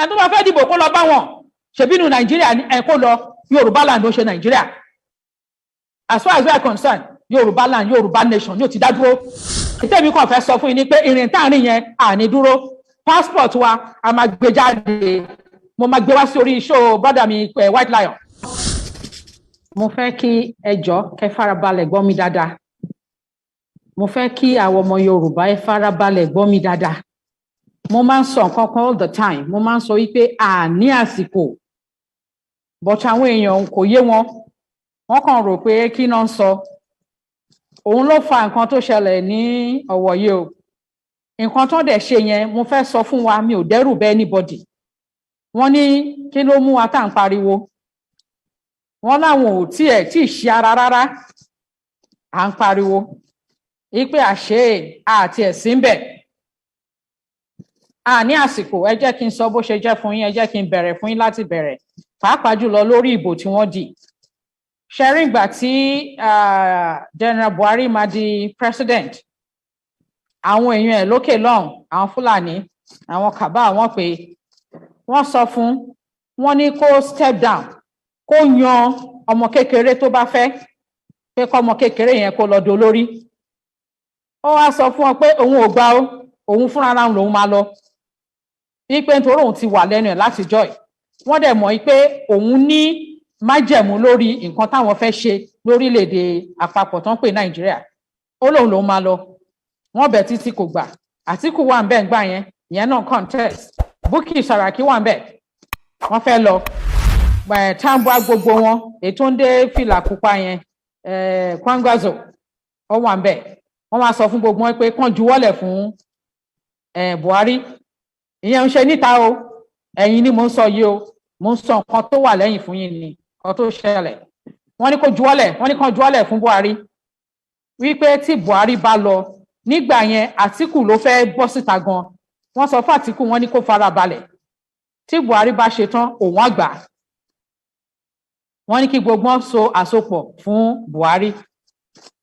Ẹni tó bá fẹ́ dìbò, kó lọ bá wọn. Ṣèbí inú Nàìjíríà ẹ kó lọ. Yorùbá land ló ṣe Nàìjíríà. As far as we are concerned, Yorùbá land, Yorùbá nation ní ó ti dá dúró. Ìtẹ́mi kàn fẹ́ sọ fún yín ni pé ìrìn táàrin yẹn, àní dúró. Passport wa, a máa gbé jáde. Mo máa gbé wá sí orí show brother mi, White Lion. Mo fẹ́ kí ẹ jọ̀ọ́, kẹ́ farabalẹ̀ gbọ́ mi dáadáa. Mo fẹ́ kí àwọn ọmọ Yorùbá, ẹ farabalẹ̀ gbọ́ mi dáadáa. Mo máa ń sọ nǹkan kan all the time. Mo máa ń sọ wípé a ní àsìkò, but àwọn èèyàn kò yé wọn. Wọ́n kàn rò pé kí náà ń sọ. Òun ló fa nǹkan tó ṣẹlẹ̀ ní Ọ̀wọ̀ yìí o. Nǹkan tó dẹ̀ ṣe yẹn, mo fẹ́ sọ fún wa, mi ò dẹ́rù bẹ́ anybody. Wọ́n ní kí ló mú wa tá à ń pariwo? Wọ́n láwọn ò tiẹ̀ tí ì ṣe ara rárá, à ń pariwo wípé àṣé àti ẹ̀sìn bẹ̀. A ní àsìkò. Ẹ jẹ́ kí n sọ bó ṣe jẹ́ fún yín. Ẹ jẹ́ kí n bẹ̀rẹ̀ fún yín láti bẹ̀rẹ̀, pàápàá jùlọ lórí ìbò tí wọ́n dì. Ṣẹ́rí, ìgbà tí General Buhari máa di president, àwọn èèyàn ẹ̀ lókè lọ́hùn, àwọn Fúlàní, àwọn kàbá, wọ́n pé wọ́n sọ fún wọ́n ní kó step down, kó yan ọmọ kékeré tó bá fẹ́, pé kọ́mọ kékeré yẹn kó lọ dolórí. Ó wá sọ fún wọn pé òun ò gbà ó, òun fúnra ra lòun máa lọ, wípé nítorí òun ti wà lẹ́nu ẹ̀ látijọ́ ẹ̀. Wọ́n dẹ̀ mọ̀ pé òun ní májẹ̀mú lórí nǹkan táwọn fẹ́ ṣe lórílẹ̀‐èdè àpapọ̀ tó ń pè Nàìjíríà. Ó lóun lòun máa lọ. Wọ́n bẹ̀ títí, kò gbà. Àtìkù wà ń bẹ̀ ń gbà yẹn, ìyẹn náà contest. Bukky Saraki wà ń bẹ̀, wọ́n fẹ́ lọ. Tambuwal, gbogbo wọn, ètò ń dé fìlà pupa yẹn, Kwankwaso, ó wà ń bẹ̀. Wọ́n wá sọ fún gbogbo wọn pé kán juwọ́lẹ̀ fún Buhari. Ìyẹn ń ṣe níta o. Ẹ̀yin ni mo ń sọ yìí o. Mo ń sọ nǹkan tó wà lẹ́yìn fún yín ni nǹkan tó ṣẹlẹ̀. Wọ́n ní kó juwọ́lẹ̀, wọ́n ní kán juwọ́lẹ̀ fún Buhari, wípé tí Buhari bá lọ nígbà yẹn, Àtìkù ló fẹ́ bọ́ síta gan. Wọ́n sọ fún Àtìkù, wọ́n ní kó fara balẹ̀, tí Buhari bá ṣe tán, òun àgbà. Wọ́n ní kí gbogbo wọn so àsopọ̀ fún Buhari.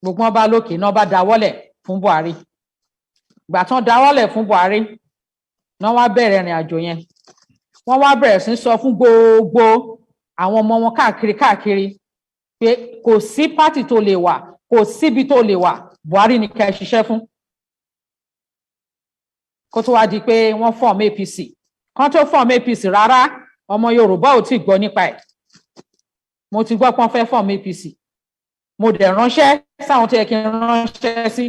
Gbogbo wọn bá lókè náà bá dáwọ́lẹ̀ fún Buhari. Ìgbà tán dáwọ́lẹ̀ fún Buhari náà, wá bẹ̀rẹ̀ ìrìn àjò yẹn. Wọ́n wá bẹ̀rẹ̀ sí sọ fún gbogbo àwọn ọmọ wọn káàkiri káàkiri pé kò sí party tó lè wà, kò síbi tó lè wà, Buhari ní ká ẹ ṣiṣẹ́ fún. Kó tó wá di pé wọ́n form APC, kán tó form APC rárá, ọmọ Yorùbá ò tí ì gbọ́ nípa ẹ̀. Mo ti gbọ́ pé wọ́n fẹ́ form APC. Mo dẹ̀ ránṣẹ́ sáwọn tó yẹ kí n ránṣẹ́ sí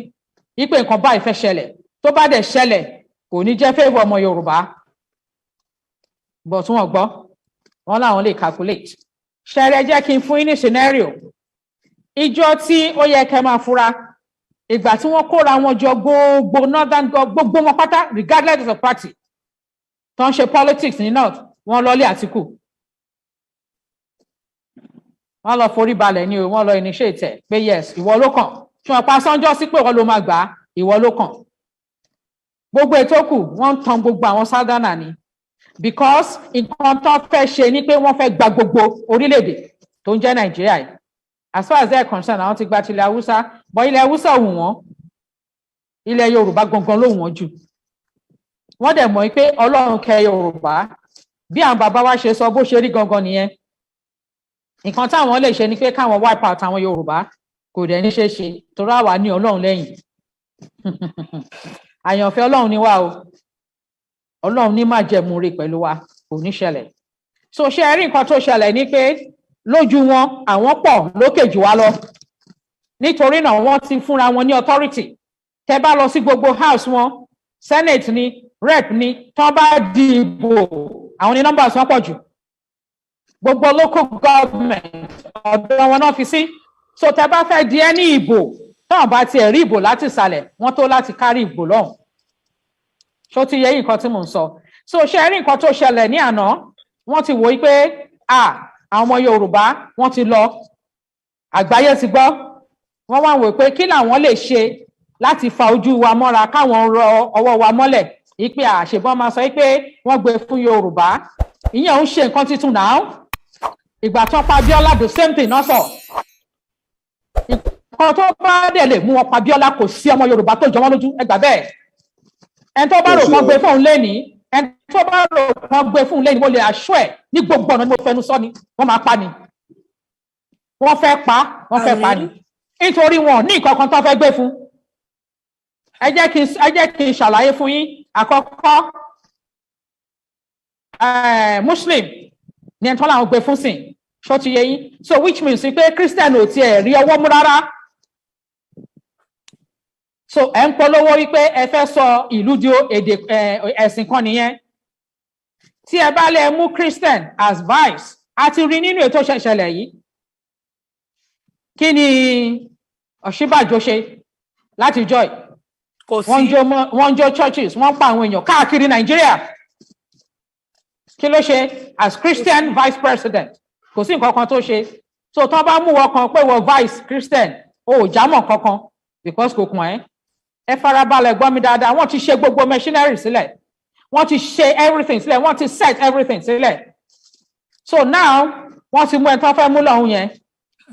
wípé nǹkan báyìí fẹ́ ṣẹlẹ̀. Tó bá dẹ̀ ṣẹlẹ̀, kò ní jẹ́ favour ọmọ Yorùbá, but wọ́n gbọ́. Wọ́n láwọn lè calculate. Ṣẹrẹ, jẹ́ kí n fún yín ní scenario ìjọ tí ó yẹ kẹ́ máa fura. Ìgbà tí wọ́n kóra wọn jọ, gbogbo northern, gbogbo wọn pátá, regardless of party tó ń ṣe politics ní north, wọ́n lọ lé Àtìkù, wọ́n lọ forí balẹ̀ ní o. Wọ́n lọ initiate ẹ̀ pé yes, ìwọ ló kàn. Ṣùgbọ́n pa sánjọ́ sí pé ìwọ ló máa gbà á, ìwọ ló kàn. Gbogbo ètò kù, wọ́n ń tan gbogbo àwọn southerner ni, because nǹkan tó fẹ́ ṣe ni pé wọ́n fẹ́ gba gbogbo orílẹ̀-èdè tó ń jẹ́ Nàìjíríà yìí. As far as they are concerned, àwọn ti gba tilẹ̀ Haúsá, but ilẹ̀ Haúsá ò wù wọ́n, ilẹ̀ Yorùbá gangan ló wù wọ́n jù. Wọ́n dẹ̀ mọ̀ pé Ọlọ́run kẹ́ Yorùbá. Bí àwọn bàbá wa ṣe sọ, bó ṣe rí gangan nìyẹn. Nǹkan táwọn lè ṣe ni pé káwọn wipe out àwọn Yorùbá. Kò dẹ̀ ní ṣe é ṣe, torí àwa ní Ọlọ́run lẹ́yìn. Àyànfẹ́ Ọlọ́run ni wá o. Ọlọ́run ní májẹ̀mú rẹ̀ pẹ̀lú wa, kò ní ṣẹlẹ̀. So ṣe rí, nǹkan tó ṣẹlẹ̀ ni pé lójú wọn, àwọn pọ̀ lókè jù wá lọ. Nítorí náà, wọ́n ti fúnra wọn ní authority. Tẹ́ bá lọ sí gbogbo house wọn, senate ni, rep ni, tán bá di ìbò, àwọn ní numbers wọn pọ̀ jù. Gbogbo local government, ọ̀dọ̀ wọn náà fi sí. So tẹ́ bá fẹ́ di ẹni ìbò, táwọn bá tiẹ̀ rí ìbò láti ìsàlẹ̀, wọ́n tó láti kárí ìbò lọ́hùn. Ṣó ti yẹ yín nǹkan tí mò ń sọ? So ṣe rí nǹkan tó ṣẹlẹ̀ ní àná, wọ́n ti wò ó pé àwọn ọmọ Yorùbá, wọ́n ti lọ, àgbáyé ti gbọ́. Wọ́n wá wò pé kí làwọn lè ṣe láti fa ojú wa mọ́ra, káwọn rọ ọwọ́ wa mọ́lẹ̀, ìpè àṣebọ́n máa sọ pé wọ́n gbé fún Yorùbá. Ìyẹn ò ń ṣe nǹkan tuntun náà. Ìgbà tó pa Abíọ́lá, the same thing náà sọ. Nǹkan tó bá dẹ̀ lè mú wọn pa Abíọ́lá, kò sí ọmọ Yorùbá tó jọ wọ́n lójú. Ẹ gbà bẹ́ẹ̀. Ẹni tó bá rò kán gbé fóun lénìí. Ẹni tó bá rò wọ́n gbé fún un lẹ́yìn, mo lè aṣọ ẹ̀ ní gbogbo ọ̀nà ni mo fẹnu sọ ni, wọ́n máa pa ni. Wọ́n fẹ́ pa, wọ́n fẹ́ pa ni, nítorí wọn ò ní nǹkan kan tó fẹ́ gbé fún. Ẹ jẹ́ kí n ṣàlàyé fún yín. Àkọ́kọ́, Muslim ni ẹni tó láwọn gbé fún sìn. Ṣó ti yé yín? So which means pé Christian ò tiẹ̀ rí ọwọ́ mú rárá. So ẹ ń polówó wípé ẹ fẹ́ sọ ìlú di èdè ẹ̀sìn kan nìyẹn. Tí ẹ bá lè mú Christian as vice, a ti rí nínú ètò ṣẹṣẹlẹ̀ yìí. Kí ni Ọ̀ṣínbàjò ṣe láti joy? Kò sí. Wọ́n ń jó churches, wọ́n ń pa àwọn èèyàn káàkiri Nàìjíríà. Kí ló ṣe as Christian vice president? Kò sí nǹkan kan tó ṣe. So tán bá mú wọn kan pé wọ́n vice Christian, o ò jámọ́ kankan because kò kàn ẹ́. Ẹ farabalẹ̀ gbọ́ mi dáadáa. Wọ́n ti ṣe gbogbo machinery sílẹ̀, wọ́n ti ṣe everything sílẹ̀, wọ́n ti set everything sílẹ̀. So now wọ́n ti mú ẹ tán fẹ́ mú lọ́hùn yẹn.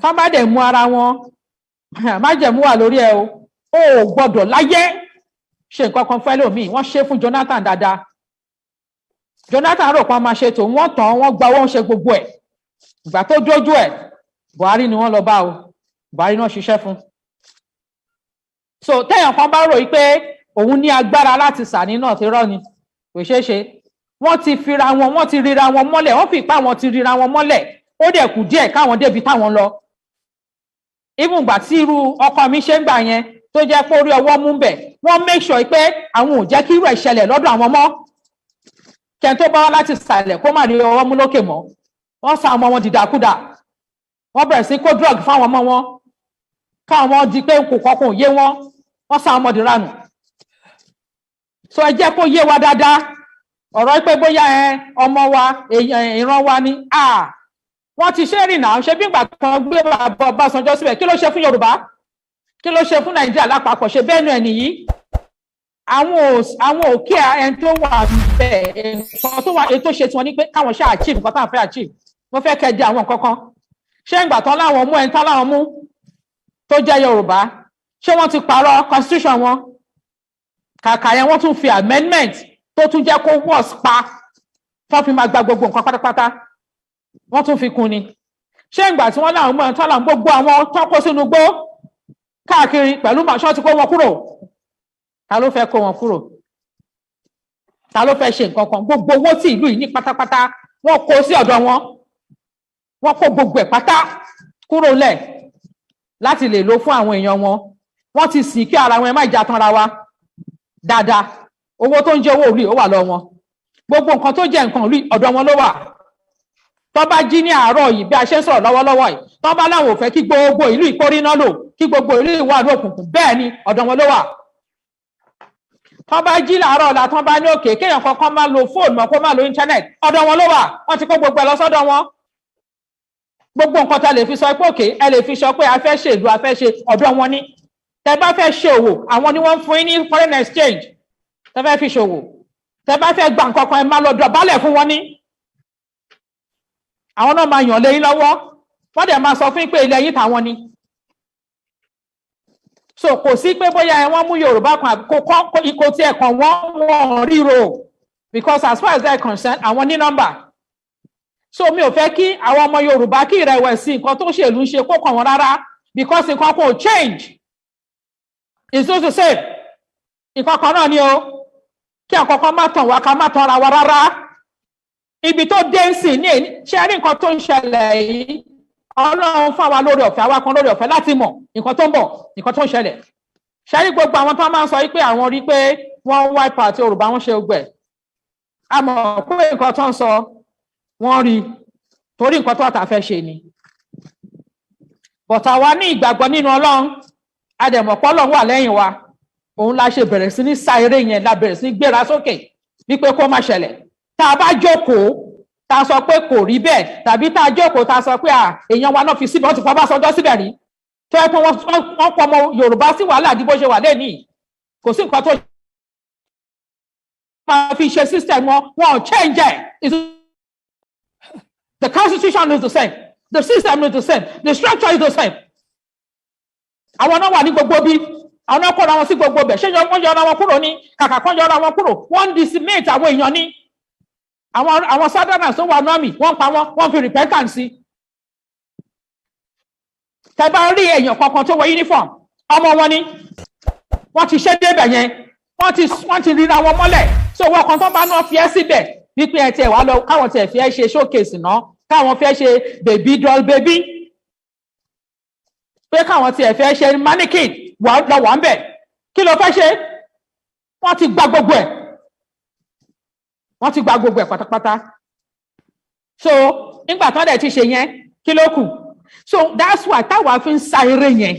Tán bá dẹ̀ mú ara wọn, májẹ̀mú wà lórí ẹ o, o ò gbọ́dọ̀ láyé ṣe nǹkan kan fẹ́ lómi. Wọ́n ṣe fún Jonathan dáadáa. Jonathan rò pé wọ́n máa ṣe tó wọ́n tàn, wọ́n gba owó, ń ṣe gbogbo ẹ̀. Ìgbà tó dójú ẹ̀, Buhari ni wọ́n lọ bá o. Buhari náà ṣiṣẹ́ fún. So téèyàn kan bá rò yí pé òun ní agbára láti sàní náà, ti rọ́ ni, kò ṣeé ṣe. Wọ́n ti fira wọn, wọ́n ti ríra wọn mọ́lẹ̀, wọ́n fi ipá wọn ti ríra wọn mọ́lẹ̀. Ó dẹ̀ kù díẹ̀ káwọn débi táwọn lọ. Even ìgbà tí irú ọkọ mi ṣe ń gbà yẹn, tó jẹ́ pé orí ọwọ́ mú bẹ̀, wọ́n make sure pé àwọn ò jẹ́ kí irú ẹ̀ ṣẹlẹ̀ lọ́dọ̀ àwọn mọ́. Kẹ́ni tó bá wá láti sàlẹ̀ kó má rí ọwọ́ mú lókè mọ́. Wọ́n sa ọmọ wọn dìdàkudà, wọ́n bẹ̀rẹ̀ sí kó drug fáwọn ọmọ wọn, káwọn ọmọ di pé kò kọkùn yé wọn, wọ́n sa ọmọ dìranù. So ẹ jẹ́ kó yé wa dáadáa, ọ̀rọ̀ pé bóyá ẹ ọmọ wa, ìran wa ni, wọ́n ti ṣe rìn náà. Ṣe bí ìgbà kan gbé bàbá Ọbásanjọ́ síbẹ̀, kí ló ṣe fún Yorùbá? Kí ló ṣe fún Nàìjíríà lápapọ̀? Ṣe bẹ́ẹ̀ nù ẹ̀ nìyí. Àwọn òkè ẹni tó wà bẹ́ẹ̀, nǹkan tó wà ètò ṣe tiwọn ní pé káwọn ṣe achieve nǹkan táwọn fẹ́ achieve. Wọ́n fẹ́ kẹ́ di àwọn nǹkan kan. Ṣé ìgbà tán láwọn mú ẹni tán láwọn mú tó jẹ́ Yorùbá, ṣé wọ́n ti pààrọ̀ constitution wọn? Kàkà yẹn, wọ́n tún fi amendment tó tún jẹ́ kó worse pa, tó fi máa gba gbogbo nǹkan pátápátá, wọ́n tún fi kún ni. Ṣé ìgbà tí wọ́n láwọn mú ẹni tán láwọn, gbogbo àwọn tó kó sínú gbó káàkiri pẹ̀lú màṣọ́ ti kó wọn kúrò? Ta ló fẹ́ kó wọn kúrò? Ta ló fẹ́ ṣe nǹkan kan? Gbogbo owó tí ìlú yìí ní pátápátá, wọ́n kó sí ọ̀dọ̀ wọn. Wọ́n kó gbogbo ẹ̀ pátá kúrò lẹ̀ láti lè lò fún àwọn èèyàn wọn. Wọ́n ti sì kí ara wọn. Ẹ má jà tanra wa dáadáa. Owó tó ń jẹ́ owó ìlú, ó wà lọ́wọ́ wọn. Gbogbo nǹkan tó jẹ́ nǹkan ìlú, ọ̀dọ̀ wọn ló wà. Tó bá jí ní àárọ̀ yìí, bí a ṣe ń sọ̀rọ̀ lọ́wọ́lọ́wọ́ yìí, tó bá láwọn ò fẹ́ kí gbogbo ìlú ìkóríná lò, kí gbogbo ìlú ìwà ní òkùnkùn, bẹ́ẹ̀ ni, ọ̀dọ̀ wọn ló wà. Tó bá jí làárọ̀ ọ̀la, tó bá ní òkè kéèyàn kankan máa lo fóònù mọ́, kó máa lo internet, ọ̀dọ̀ wọn ló wà. Wọ́n ti kó gbogbo ẹ̀ lọ sọ́dọ̀ wọn. Gbogbo nǹkan tá lè fi sọ pé òkè, ẹ lè fi sọ pé a fẹ́ ṣe ìlú, a fẹ́ ṣe, ọ̀dọ̀ wọn ni. Tẹ bá fẹ́ ṣe òwò, àwọn ni wọ́n ń fún yín ní foreign exchange tẹ fẹ́ fi ṣòwò. Tẹ bá fẹ́ gba nǹkan kan, ẹ máa lọ dọ̀bálẹ̀ fún wọn ní. Àwọn náà máa yàn lé yín lọ́wọ́, wọ́n dẹ̀ máa sọ fún yín pé ilẹ̀ yín tàwọn ni. So kò sí pé bóyá ẹ wọ́n mú Yorùbá kan, kò kọ́ kò tiẹ̀ kàn wọ́n, wọ́n ríro, because as far as they are concerned, àwọn ní nọ́mbà. So mi ò fẹ́ kí àwọn ọmọ Yorùbá kí ìrẹ̀wẹ̀sì nǹkan tó ṣèlú ń ṣe kó kàn wọ́n rárá, because nǹkan kò change, it's just the same. Nǹkan kan náà ni o. Kí àkọ́kọ́ má tàn wá, ká má tanra wa rárá. Ibi tó dé ń sìn ní èyí, ṣe rí nǹkan tó ń ṣẹlẹ̀ yìí, Ọlọ́run fún àwa lórí ọ̀fẹ́, àwa kan lórí ọ̀fẹ́ láti mọ̀ nǹkan tó ń bọ̀, nǹkan tó ń ṣẹlẹ̀. Ṣe rí gbogbo àwọn tó máa ń sọ wípé àwọn rí pé wọ́n ń wipe out Yorùbá, wọ́n ṣe gbẹ̀, a mọ̀ pé nǹkan tó ń sọ, wọ́n rí torí nǹkan tó ọ̀tá fẹ́ ṣe ni. But àwa ní ìgbàgbọ́ nínú Ọlọ́run, a dẹ̀ mọ̀ pé Ọlọ́run wà lẹ́yìn wa. Òun la ṣe bẹ̀rẹ̀ sí ní sá eré yẹn, la bẹ̀rẹ̀ sí ní gbéra sókè wípé kó má ṣẹlẹ̀. Tá a bá jókòó, tá a sọ pé kò rí bẹ́ẹ̀, tàbí tá a jókòó, tá a sọ pé à èèyàn wa náà fi síbẹ̀, wọ́n ti fọ́ Ọbásanjọ́ síbẹ̀ rí, tó yẹ pé wọ́n pọ̀ ọmọ Yorùbá sí wàhálà àdìbò ṣe wà lẹ́nìí. Kò sí nǹkan tó máa fi ṣe system wọn, wọn ò change ẹ̀. The constitution is the same, the system is the same, the structure is the same. Àwọn náà wà ní gbogbo bí. Àwọn kóra wọn sí gbogbo bẹ̀. Ṣé wọ́n yọra wọn kúrò ní? Kàkà kan yọra wọn kúrò, wọ́n ń decimate àwọn èèyàn ní. Àwọn southerners tó wà nọ́ọ̀mì, wọ́n pa wọ́n, wọ́n fi repentance sí. Tẹ bá rí èèyàn kankan tó wọ uniform, ọmọ wọn ni. Wọ́n ti ṣe débẹ̀ yẹn, wọ́n ti ríra wọn mọ́lẹ̀. So wọ́n kan tó bá náà fi ẹ́ síbẹ̀ wípé ẹ tiẹ̀ wá lọ, káwọn tiẹ̀ fi ẹ́ ṣe showcase náà, káwọn fẹ́ ṣe baby doll baby, pé káwọn tiẹ̀ fẹ́ ṣe mannequin, wà lọ wà ń bẹ̀. Kí ló fẹ́ ṣe? Wọ́n ti gba gbogbo ẹ̀, wọ́n ti gba gbogbo ẹ̀ pátápátá. So nígbà tán dẹ̀ ti ṣe yẹn, kí ló kù? So that's why táwa fi ń sa eré yẹn.